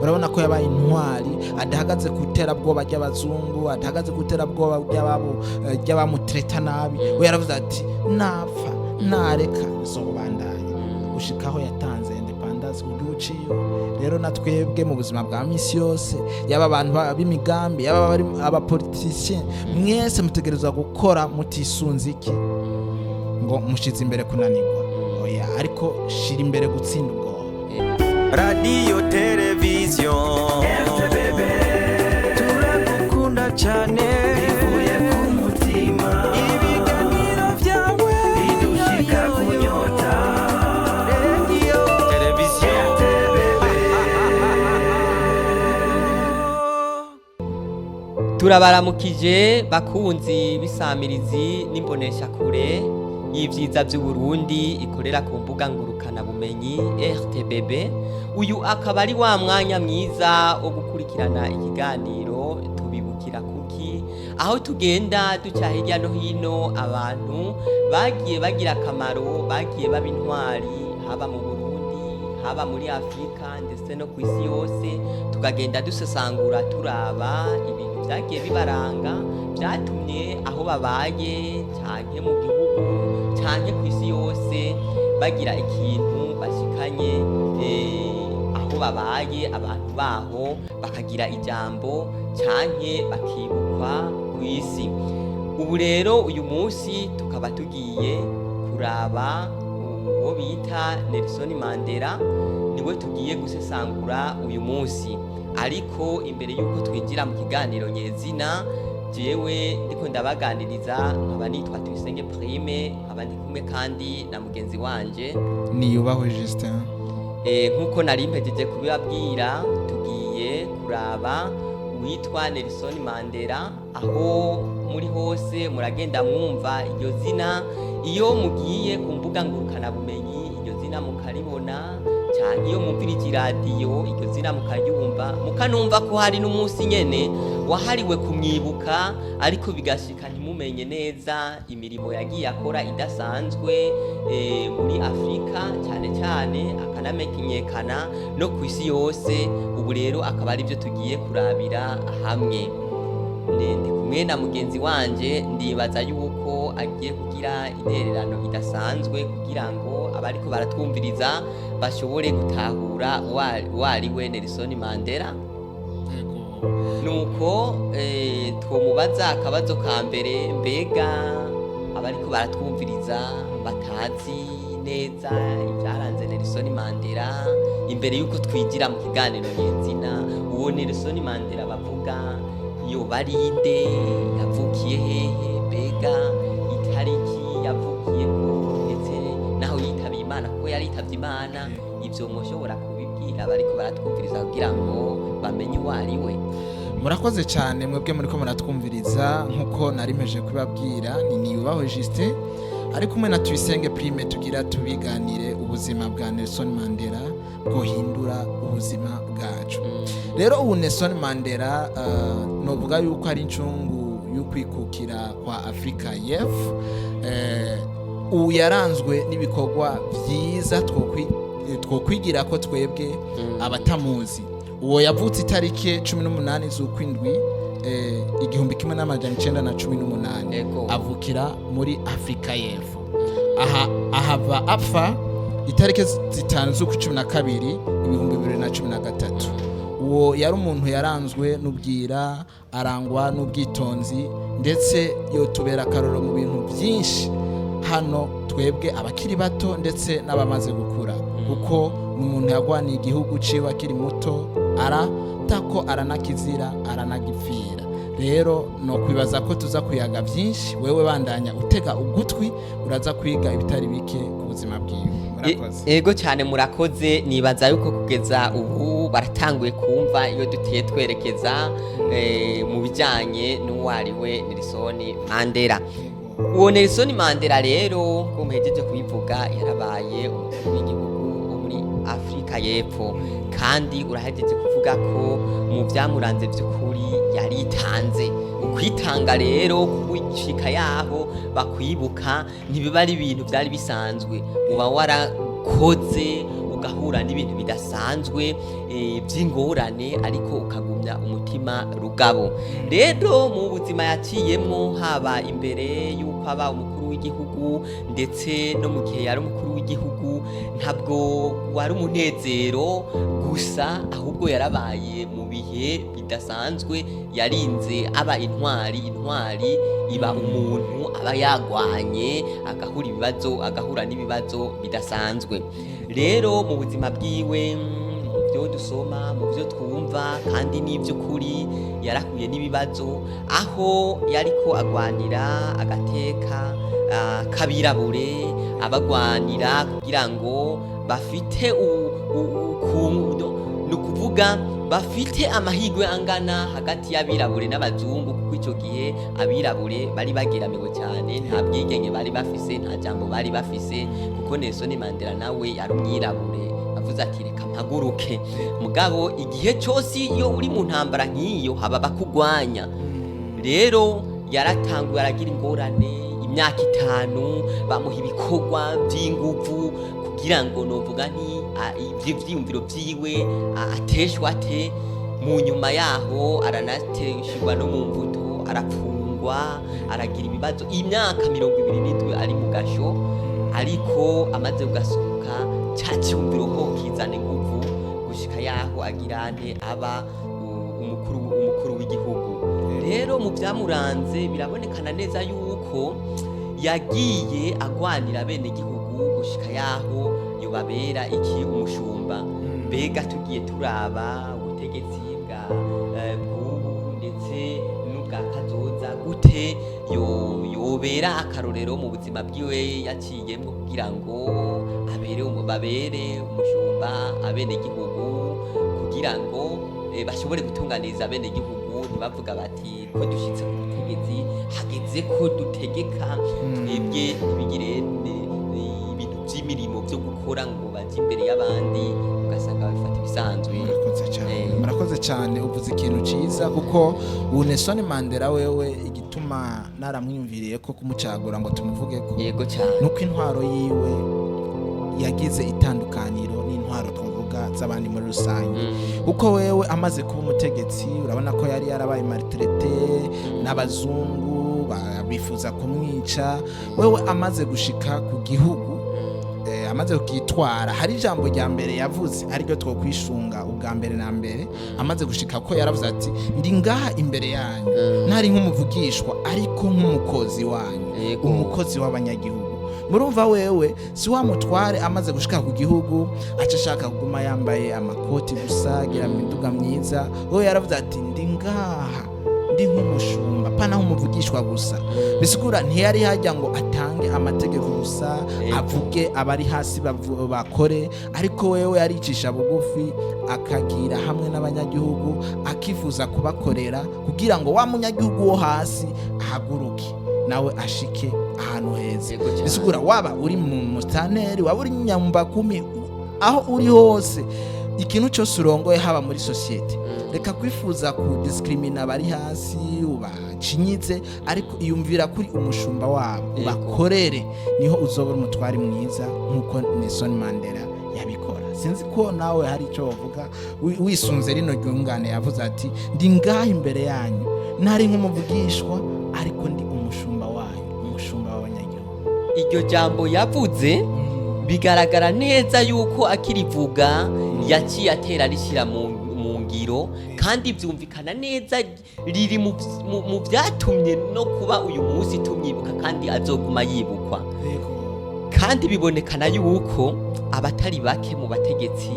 Urabona ko yabaye intwari, adahagaze ku iterabwoba ry'abazungu, adahagaze ku iterabwoba ry'abamutreta nabi. We yaravuze ati: "Napfa nareka, nzobandanya", gushikaho yatanze indépendance ku gihugu ciwe. Rero na twebwe mu buzima bwa misi yose, yaba abantu b'imigambi, yaba abari abapoliticiens, mwese mutegerezwa gukora mutisunze iki ngo mushize imbere kunanirwa. Oya, ariko shira imbere gutsinda ubwoba. Radiyo, televiziyo, turagukunda cyane bivuye ku mutima. Ibiganiro byawe bidushika kunyota. Radiyo, televiziyo RTBB. Turabaramukije bakunzi b'isamirizi n'imboneshakure y'ivyiza vy'Uburundi ikorera ku mbuga ngurukana bumenyi RTBB. Uyu akaba ari wa mwanya mwiza wo gukurikirana ikiganiro "Tubibukira Kuki", aho tugenda duca hirya no hino abantu bagiye bagira akamaro, bagiye baba intwari, haba mu Burundi, haba muri Afurika, ndetse no ku isi yose, tukagenda dusesangura, turaba ibintu byagiye bibaranga, byatumye aho babaye canke mu gihugu canke ku isi yose bagira ikintu bashikanye, aho babaye abantu baho bakagira ijambo canke bakibukwa ku isi. Ubu rero uyu munsi tukaba tugiye kuraba uwo bita Nelson Mandela, niwe tugiye gusesangura uyu munsi. Ariko imbere y'uko twinjira mu kiganiro nyezina, jewe ndiko ndabaganiriza nkaba nitwa Tuyisenge Prime, nkaba ndi kumwe kandi na mugenzi wanje Niyubahwe Justin. Nk'uko nari mpejeje kubibabwira, tugiye kuraba uwitwa Nelson Mandela. Aho muri hose muragenda mwumva iryo zina. Iyo mugiye ku mbuga ngurukanabumenyi iryo zina mukaribona, cyane iyo mwumvirije iradiyo iryo zina mukaryumva, mukanumva ko hari n'umunsi nyene wahariwe kumwibuka, ariko bigashika ntimumenye neza imirimo yagiye akora idasanzwe muri Afurika cyane cyane, akanamenyekana no ku isi yose. Ubu rero akaba ari byo tugiye kurabira hamwe. Ndi kumwe na mugenzi wanje, ndibaza yuko agiye kugira intererano idasanzwe kugira ngo abariko baratwumviriza bashobore gutahura uwo ari we Nelson Mandela. Nuko twomubaza akabazo ka mbere: mbega abariko baratwumviriza batazi neza ibyaranze Nelson Mandela, imbere yuko twinjira mu kiganiro nyezina, uwo Nelson Mandela bavuga yoba ari nde? Yavukiye hehe? Mbega itariki yavukiyeko ndetse naho yitabiye Imana, kuko yari yitavye Imana, ivyo mwoshobora kubibwira abariko baratwumviriza kugira ngo bamenye uwo ari we? Murakoze cyane mwebwe muriko muratwumviriza. Nkuko nari mpeje kubabwira, ni Niyubahwe Justin ari kumwe na Tuyisenge Prime, tugira tubiganire ubuzima bwa Nelson Mandela bwohindura ubuzima bwacu. Rero ubu Nelson Mandela, novuga yuko ari incungu y'ukwikukira kwa Afrika y'Epfo. Ubu yaranzwe n'ibikorwa byiza twokwigira ko twebwe abatamuzi. Uwo yavutse itariki 18 z'ukwindwi 1918. Avukira muri Afurika y'Epfo, aha ahava apfa itariki 5 z'ukwa 12 2013. Uwo yari umuntu yaranzwe n'ubwira, arangwa n'ubwitonzi, ndetse yotubera akarorero mu bintu byinshi hano twebwe abakiri bato ndetse n'abamaze gukura, kuko ni umuntu yagwaniye igihugu ciwe akiri muto, aratako, aranakizira, aranagipfira. Rero no kwibaza ko tuza kuyaga byinshi. Wewe bandanya utega ugutwi, uraza kwiga ibitari bike ku buzima bwiwe. Murakoze. Ego cyane, murakoze. Nibaza yuko kugeza ubu baratanguye kumva iyo duteye twerekeza mu bijyanye n'uwo ari we Nelson Mandela. Uwo Nelson Mandela rero, ko muhejeje kubivuga, yarabaye umukuru w'igihugu wo muri Afurika y'Epfo, kandi urahejeje kuvuga ko mu byamuranze by'ukuri yaritanze. Ukwitanga rero gushika yaho bakwibuka ntibiba ari ibintu byari bisanzwe, uba warakoze. ugahura n'ibintu bidasanzwe by'ingorane, ariko ukagumya umutima rugabo. Rero mu buzima yaciyemwo, haba imbere y'uko aba umukuru w'igihugu ndetse no mu gihe yari umukuru w'igihugu, ntabwo wari umunezero gusa, ahubwo yarabaye mu bihe bidasanzwe. Yarinze aba intwari, intwari iba umuntu aba yagwanye agahura ibibazo, agahura n'ibibazo bidasanzwe. Rero mu buzima bwiwe, mu byo dusoma, mu byo twumva kandi n'iby'ukuri, yarahuye n'ibibazo aho yariko agwanira agateka k'abirabure, abagwanira kugira ngo bafite ni ukuvuga bafite amahirwe angana hagati y'abirabure n'abazungu, kuko icyo gihe abirabure bari bageramiwe cyane, nta bwigenge bari bafise, nta jambo bari bafise, kuko Nelson Mandela nawe yari umwirabure, avuze ati reka mpaguruke. Mugabo igihe cyose iyo uri mu ntambara nk'iyo haba bakugwanya. Rero yaratanguye aragira ingorane imyaka 5, bamuha ibikorwa by'inguvu kugira ngo novuga nti ibyo vyiyumviro vyiwe ateshwa ate. Mu nyuma yaho aranateshwa no mu mvuto, arafungwa, aragira ibibazo imyaka 27 ari mu gasho. Ariko amaze kugasohoka, ca cyumviro ko kizana inguvu gushika yaho agira ante aba umukuru w'igihugu. Rero mu byamuranze birabonekana neza yuko yagiye agwanira bene gihugu gushika yaho yobabera iki umushumba. Mbega tugiye turaba ubutegetsi bwa bw'ubu ndetse n'ubwa kazoza, gute yobera akarorero mu buzima bwiwe yaciyemwo kugira ngo abere babere umushumba abenegihugu, kugira ngo bashobore gutunganiriza abenegihugu, ntibavuga bati ko dushitse ku butegetsi hageze ko dutegeka twebwe, ntibigire ibintu by'imirimo byo gukora ngo baje imbere y'abandi, ugasanga babifata ibisanzwe. Murakoze cyane. Murakoze cyane, uvuze ikintu cyiza, kuko ubu Nelson Mandela wewe igituma naramwiyumviriye ko kumucagura ngo tumuvuge ko Yego cyane. nuko intwaro yiwe yagize itandukaniro n'intwaro twavuga z'abandi muri rusange, kuko wewe amaze kuba umutegetsi urabona ko yari yarabaye maltraité n'abazungu, bifuza kumwica. Wewe amaze gushika ku gihugu, amaze kukitwara, hari ijambo rya mbere yavuze ariryo twokwishunga ubwa mbere na mbere amaze gushika, ko yaravuze ati ndi ngaha imbere yanyu ntari nk'umuvugishwa ariko nk'umukozi wanyu, umukozi w'abanyagihugu. Murumva wewe si wa mutware amaze gushika ku gihugu aca ashaka kuguma yambaye amakoti gusa, agira imiduga myiza. Wewe yaravuze ati ndi ngaha ndi nk'umushumba, pana nk'umuvugishwa gusa. Bisigura ntiyari hajya ngo atange amategeko gusa, avuge abari hasi bakore, ariko wewe yaricisha bugufi, akagira hamwe n'abanyagihugu, akifuza kubakorera kugira ngo wa munyagihugu wo hasi ahaguruke nawe ashike ahantu heza. Yego cyane. Bisigura waba uri mu mustaneri, waba uri nyambakumi, aho uri hose, ikintu cyose urongoye, haba muri sosiyete, reka kwifuza kudisikrimina abari hasi ubacinyitse, ariko iyumvira kuri umushumba wabo, ubakorere, niho uzobora umutwari mwiza nk'uko Nelson Mandela yabikora. Sinzi ko nawe hari icyo wavuga wisunze rino ryungane yavuze ati ndi ngaha imbere yanyu ntari nk'umuvugishwa ariko ndi umushumba wanyu, umushumba w'abanyagihugu. Iryo jambo yavuze bigaragara neza yuko akirivuga yaciye atera arishyira mu ngiro, kandi byumvikana neza riri mu byatumye no kuba uyu munsi tumwibuka kandi azoguma yibukwa. Kandi bibonekana yuko abatari bake mu bategetsi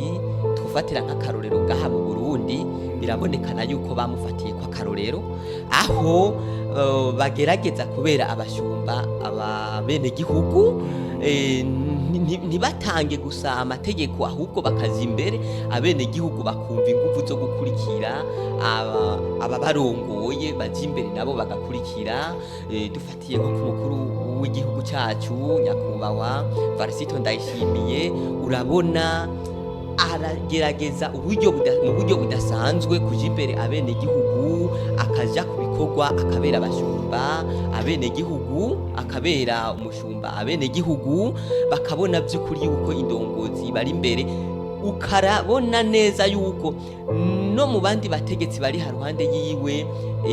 tufatira nk'akarorero ngaha mu Burundi, birabonekana yuko bamufatiye ko akarorero, aho bagerageza kubera abashumba ababenegihugu, ntibatange gusa amategeko, ahubwo bakaza imbere abenegihugu bakumva ingufu zo gukurikira ababarongoye, baja imbere nabo bagakurikira. Dufatiye nko ku mukuru w'igihugu cyacu nyakubahwa Varisito Ndayishimiye, urabona aragerageza uburyo mu buryo budasanzwe kuja imbere abenegihugu, akaja ku bikorwa akabera abashumba abenegihugu, akabera umushumba abenegihugu, bakabona by'ukuri yuko indongozi bari imbere. Ukarabona neza yuko no mu bandi bategetsi bari haruhande yiwe,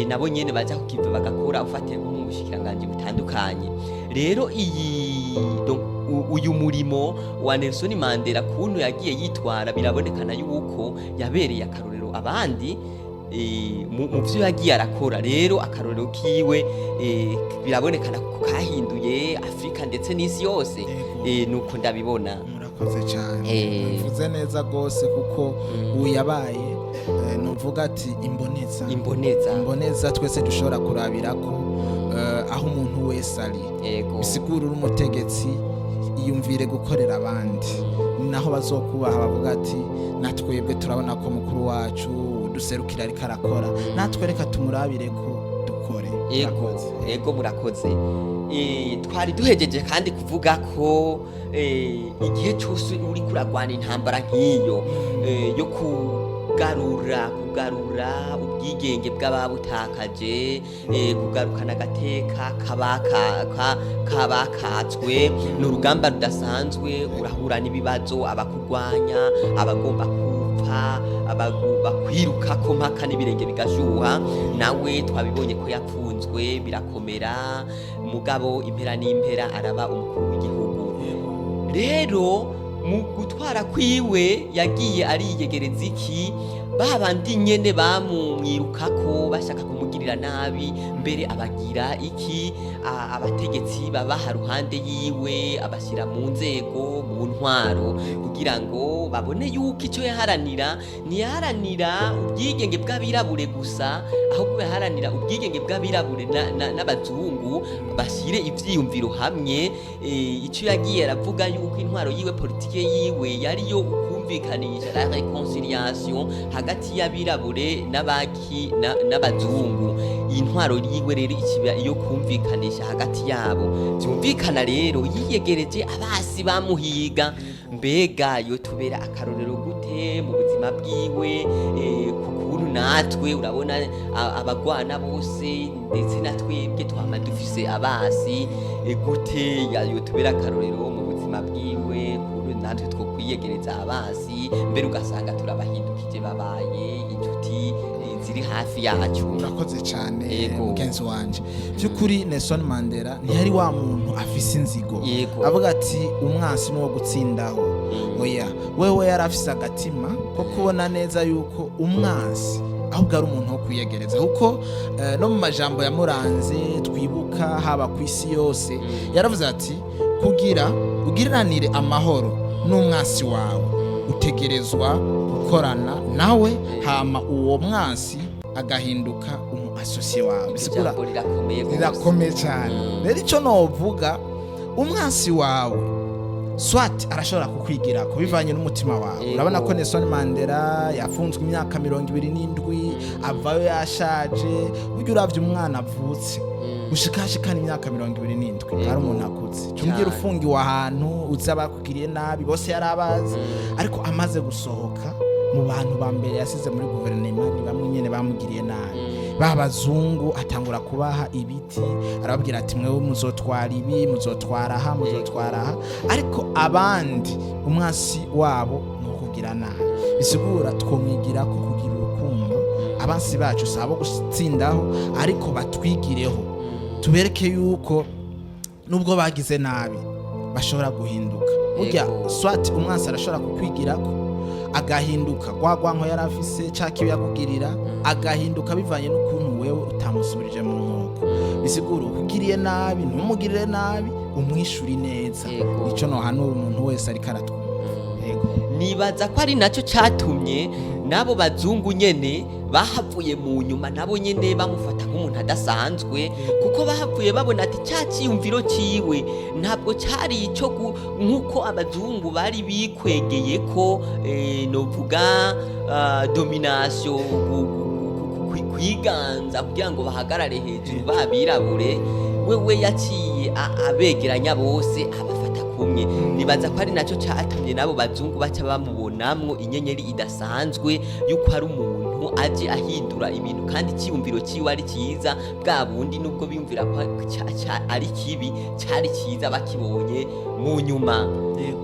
nabo nyene baza kukiva bagakora, ufatiye nko mu bushikiranganji butandukanye. Rero iyi donc, uyu murimo wa Nelson Mandela, kuntu yagiye yitwara, birabonekana yuko yabereye akarorero abandi mu vyo yagiye arakora. Rero akarorero kiwe birabonekana ko kahinduye Afurika ndetse n'isi yose. Yego. Nuko ndabibona. Murakoze cyane, mvuze neza rwose, kuko ubu yabaye nuvuga ati imboneza. Imboneza. Imboneza twese dushobora kurabira ko aho umuntu wese ari. Bisigura uri umutegetsi, iyumvire gukorera abandi, ni naho bazokubaha, bavuga ati natwebwe turabona ko mukuru wacu uduserukira ariko arakora, natwe reka tumurabire ko dukore. Ego. Murakoze. Ego, murakoze. Twari duhejeje kandi kuvuga ko igihe cyose uri kuragwana intambara nk'iyo yo kugarura ubwigenge bw'ababutakaje, kugarukana agateka kabakatswe, ni urugamba rudasanzwe. Urahura n'ibibazo, abakurwanya, abagomba gupfa, bakwirukako mpaka n'ibirenge bigashuha. Nawe twabibonye ko yapfunzwe, birakomera, mugabo impera n'impera araba umukuru w'igihugu. Rero mu gutwara kwiwe yagiye ariyegereza iki? Ba bandi nyene bamumwirukako bashaka kumugirira nabi, mbere abagira iki? Abategetsi babaha ruhande yiwe, abashyira mu nzego, mu ntwaro, kugira ngo babone yuko icyo yaharanira, ntiyaharanira ubwigenge bw'abirabure gusa, ahubwo yaharanira ubwigenge bw'abirabure n'abazungu, bashyire ivyiyumviro hamwe. Icyo yagiye aravuga yuko intwaro yiwe, politike yiwe, yari yo kumvikanisha, la réconciliation, hagati y'abirabure n'abaki n'abazungu. Iyi ntwaro yiwe rero ikiba iyo kumvikanisha hagati yabo. Byumvikana rero yiyegereje abasi bamuhiga. Mbega yo tubera akarorero gute mu buzima bwiwe, ku kuntu natwe urabona abagwana bose ndetse na twebwe twama dufise abasi, gute yo tubera akarorero mu buzima bwiwe, kuntu natwe twokwiyegereza abasi, mbere ugasanga turabahindukije, babaye inshuti ziri hafi yacu? Urakoze cyane, Yego. mugenzi wanje. By'ukuri Nelson Mandela ntiyari wa muntu afise inzigo avuga ati umwansi ni uwo gutsindaho. Oya, wewe yari afise agatima ko kubona neza yuko umwansi ahubwo ari umuntu wo kwiyegereza, kuko no mu majambo yamuranze twibuka haba ku isi yose, yaravuze ati kugira ugiriranire amahoro n'umwansi wawe, utegerezwa gukorana nawe, hama uwo mwansi agahinduka umu associé wawe. Bisigura Ijambo rirakomeye gose. Rirakomeye cyane. Rero icyo novuga, umwansi wawe swat arashobora kukwigira ko bivanye n'umutima wawe. Urabona ko Nelson Mandela yafunzwe imyaka 27, avayo yashaje. Burya uravye umwana avutse gushikashikana imyaka 27, ari umuntu akuze. Cumbwira, ufungiwe ahantu uzi abakugiriye nabi bose, yari abazi, ariko amaze gusohoka, mu bantu ba mbere yasize muri guverinoma ni bamwe nyene bamugiriye nabi, b'abazungu. Atangura kubaha ibiti, arababwira ati mwewe muzotwara ibi, muzotwara aha, muzotwara aha, ariko abandi umwansi wabo ni ukugira nabi. Bisigura twomwigira ko kugira urukundo abansi bacu, si abo gutsindaho, ariko batwigireho, tubereke yuko nubwo bagize nabi bashobora guhinduka. Burya swat umwansi arashobora kukwigirako agahinduka, rwa rwanko yari afise ca kibi yakugirira, agahinduka bivanye n'ukuntu wewe utamusubirije mu nkoko. Bisigura ukugiriye nabi ntumugirire nabi, umwishure neza. Nico nohanura umuntu wese ariko aratwumva. Yego. Nibaza ko ari nacyo cyatumye n'abo bazungu nyene bahavuye mu nyuma nabo nyene bamufata nk'umuntu adasanzwe, kuko bahavuye babona ati cya cyiyumviro ciwe ntabwo cyari icyo nk'uko abazungu bari bikwegeye ko novuga domination, kwiganza kugira ngo bahagarare hejuru babirabure. Wewe yaciye abegeranya bose, abafata kumwe. Nibaza ko ari nacyo cyatumye n'abo bazungu baca bamubonamwo inyenyeri idasanzwe, yuko ari umuntu aje ahindura ibintu kandi icyiyumviro cyiwe ari cyiza. Bwa bundi nubwo biyumvira ko ari kibi, cyari cyiza bakibonye. mu nyuma.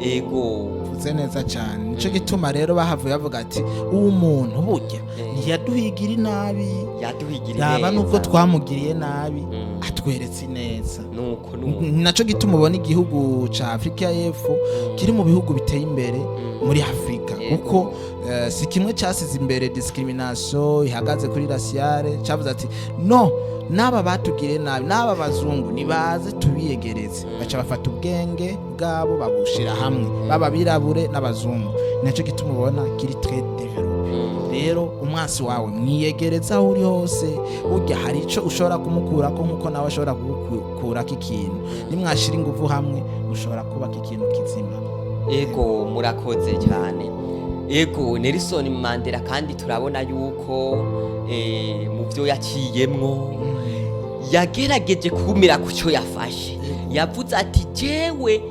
Ego. Uvuze neza cyane. Nico gituma rero bahavuye bavuga ati uwo muntu burya ntiyaduhigira inabi, yaduhigira yaba ineza. nubwo twamugiriye nabi, atweretse ineza. Nuko nuko. Naco gituma ubona igihugu ca Afrika y'Epfo kiri mu bihugu biteye imbere muri Afrika, kuko si kimwe cyasize imbere discrimination ihagaze kuri raciale. Cyavuze ati no, n'aba batugiriye nabi, n'aba bazungu nibaze tubiyegereze. Baca bafata ubwenge bwabo babushira hamwe, baba birabure n'abazungu. Nacyo gituma ubona kiri très développé. Rero umwansi wawe mwiyegereza aho uri hose, burya hari ico ushobora kumukurako nkuko nawe ashobora kugukurako ikintu. Nimwashira ingufu hamwe, mushobora kubaka ikintu kizima. Ego, murakoze cyane. Ego, Nelson Mandela kandi turabona yuko mu byo yaciyemwo yagerageje kumira ku cyo yafashe. Yavuze ati jewe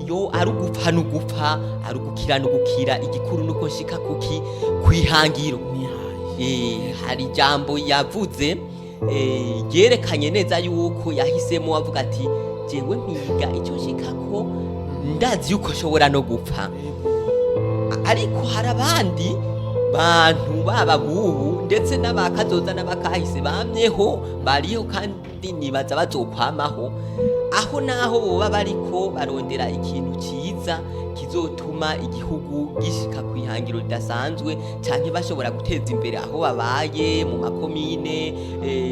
yo ari ugupfa n'ugupfa, ari ugukira n'ugukira, igikuru nuko nshika kuki kwihangiro. Nihaye. Hari ijambo yavuze ryerekanye neza yuko yahisemo, avuga ati jewe mpiga icyo nshikako, ndazi yuko nshobora no gupfa. Ariko hari abandi bantu baba bubu ndetse n'abakazoza n'abakahise bamyeho, bariho kandi nibaza bazokwamaho, aho naho boba bariko barondera ikintu ciza kizotuma igihugu gishika ku ihangiro ridasanzwe, canke bashobora guteza imbere aho babaye mu makomine,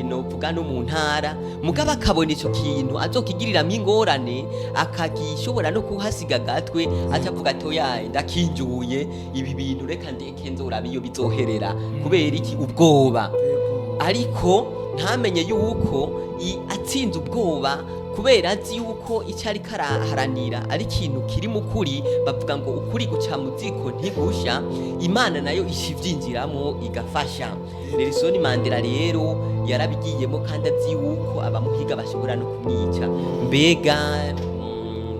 novuga no mu ntara, mugabo akabona ico kintu azokigiriramwo ingorane, akagishobora no kuhasiga agatwe, acavuga ati oya, ndakinjuye ibi bintu, reka ndeke nzorabe iyo bizoherera. Kubera iki? Ubwoba. Ariko ntamenye yuko atsinze ubwoba, kubera azi yuko icyo ariko araharanira ari ikintu kiri mu kuri. Bavuga ngo ukuri guca mu ziko ntigusha, Imana nayo ishivyinjiramo igafasha. Nelson Mandela rero yarabigiyemo kandi azi yuko abamuhiga bashobora no kumwica. Mbega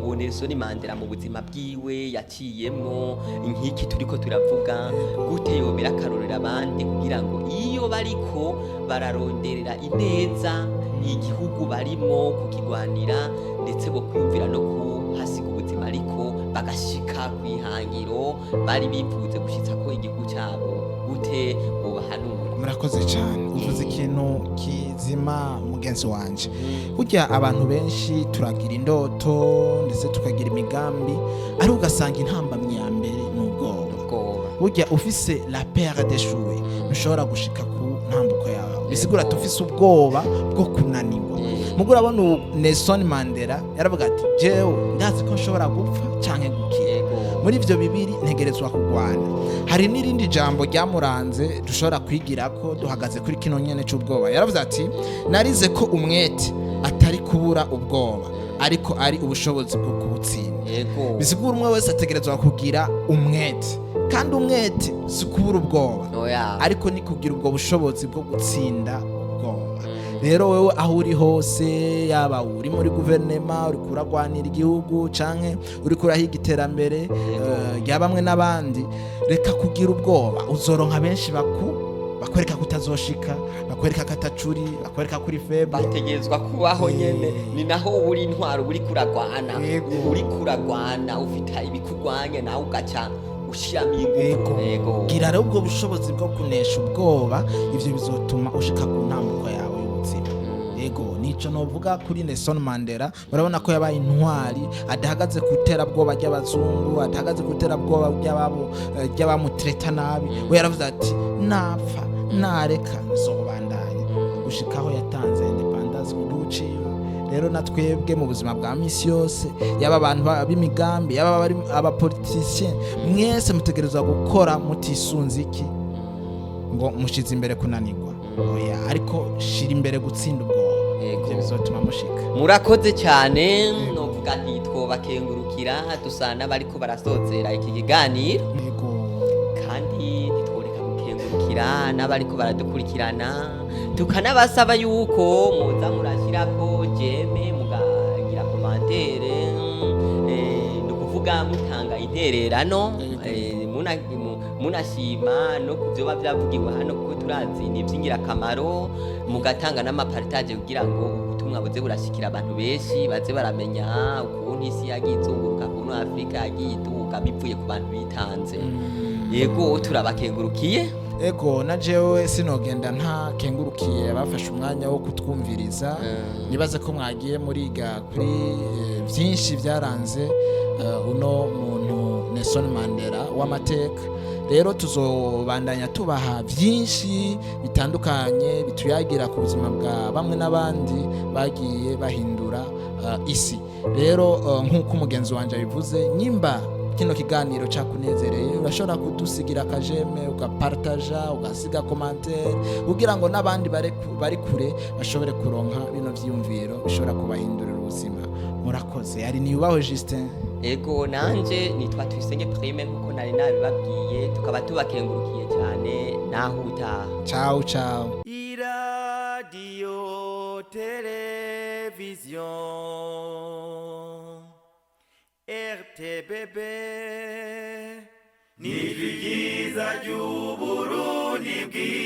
uwo Nelson Mandela mu buzima bwiwe yaciyemwo nk'iki turiko turavuga, gute yobera akarorero abandi kugira ngo iyo bariko bararonderera ineza igihugu barimwo kukigwanira, ndetse bo kwiyumvira no kuhasiga ubuzima, ariko bagashika ku ihangiro bari bifuze gushitsa ko igihugu cyabo, gute bobahanura? Murakoze cyane, uvuze ikintu kizima, mugenzi wanje. Burya abantu benshi turagira indoto ndetse tukagira imigambi, ariko ugasanga intambamyi ya mbere ni ubwoba. Ubwoba. Burya ufise la peur d'échouer, ntushobora gushika ku ntambuko yawe. Bisigura ati ufise ubwoba bwo kunanirwa. Mugo urabona ubu Nelson Mandela yaravuga ati jewe ndazi ko nshobora gupfa canke gukira. Muri ivyo bibiri ntegerezwa kurwana. Hari n'irindi jambo ryamuranze dushobora kwigira ko duhagaze kuri kino nyene c'ubwoba. Yaravuze ati narize ko umwete atari kubura ubwoba, ariko ari ubushobozi bwo kubutsinda. Bisigura umwe wese ategerezwa kugira umwete, kandi umwete si kubura ubwoba, Oya. ariko ni kugira ubwo bushobozi bwo gutsinda ubwoba. Rero wewe aho uri hose, yaba uri muri guverinema uri kuragwanira igihugu canke uri kurahiga iterambere rya bamwe n'abandi, reka kugira ubwoba. Uzoronka benshi bakwereka ko utazoshika, bakwereka ko atacuri, bakwereka ko uri faible. Bategerezwa kubaho nyene. Ni naho uba uri intwaro, uba uriko uragwana. Uba uriko uragwana, ufite ibikurwanya, nawe ugaca ushiramo ingufu. Yego. Gira rero ubwo bushobozi bwo kunesha ubwoba, ivyo bizotuma ushika ku ntambuko yawe y'ubuzima. Yego, nico novuga kuri Nelson Mandela. Murabona ko yabaye intwari adahagaze ku iterabwoba ry'abazungu, adahagaze ku iterabwoba ry'ababo ry'abamutreta nabi. We yaravuze ati napfa nareka nzobandanya gushika aho yatanze indépendance ku gihugu ciwe. Rero na twebwe mu buzima bwa misi yose, yaba abantu b'imigambi, yaba abapoliticien, mwese mutegerezwa gukora mutisunze iki ngo mushize imbere kunanirwa. Oya, ariko shira imbere gutsinda ubwoba. Ivyo bizotuma mushika. Murakoze cyane. Novuga nti twobakengurukira, dusa n'abariko barasozera iki kiganiro. Kandi ntitworeka gukengurukira n'abariko baradukurikirana, tukanabasaba yuko muza murashyirako j'aime, mukagira commentaire, ni ukuvuga mutanga intererano, munashima no ku vyoba vyavugiwe hano, kuko turazi ni ivy'ingirakamaro, mugatanga n'amapartage kugira ngo ubutumwa buze burashikira abantu benshi, baze baramenya ukuntu Ukuntu isi yagiye izunguruka, ukuntu Afurika yagiye iduga bivuye ku bantu bitanze. Yego, turabakengurukiye. Ego, na jewe sinogenda ntakengurukiye abafashe umwanya wo kutwumviriza. Nibaze ko mwagiye muriga kuri byinshi byaranze uno muntu Nelson Mandela w'amateka. Rero tuzobandanya tubaha byinshi bitandukanye bituyagira ku buzima bwa bamwe n'abandi bagiye bahindura isi. Rero nk'uko umugenzi wanjye abivuze, nyimba kino kiganiro cyakunezereye, urashobora kudusigira aka j'aime, ugapartaja, ugasiga commentaire, kugira ngo n'abandi bari kure bashobore kuronka bino vyiyumviro bishobora kubahindurira ubuzima. Murakoze. Ari Niyubahwe Justin. Ego, nanje nitwa Tuyisenge Prime, nkuko nari nabibabwiye. Tukaba tubakengurukiye cyane. Naho utaha. Ciao ciao. Iradiyo televiziyo RTBB ni ryiza ry'Uburundi bwiza.